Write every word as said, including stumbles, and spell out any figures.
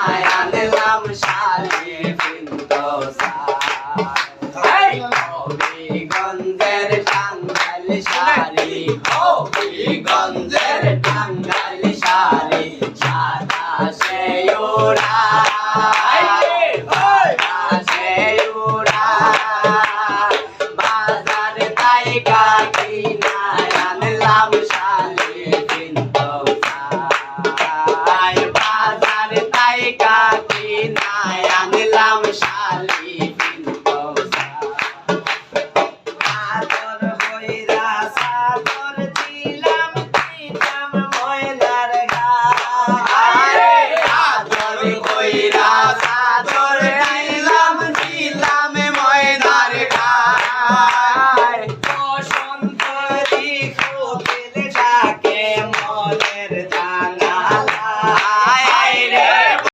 আনলাম শাড়ি ফিরদৌসা। এই হবিগঞ্জের টাঙ্গাইল শাড়ি, হবিগঞ্জের টাঙ্গাইল শাড়ি, সাদা শেওড়া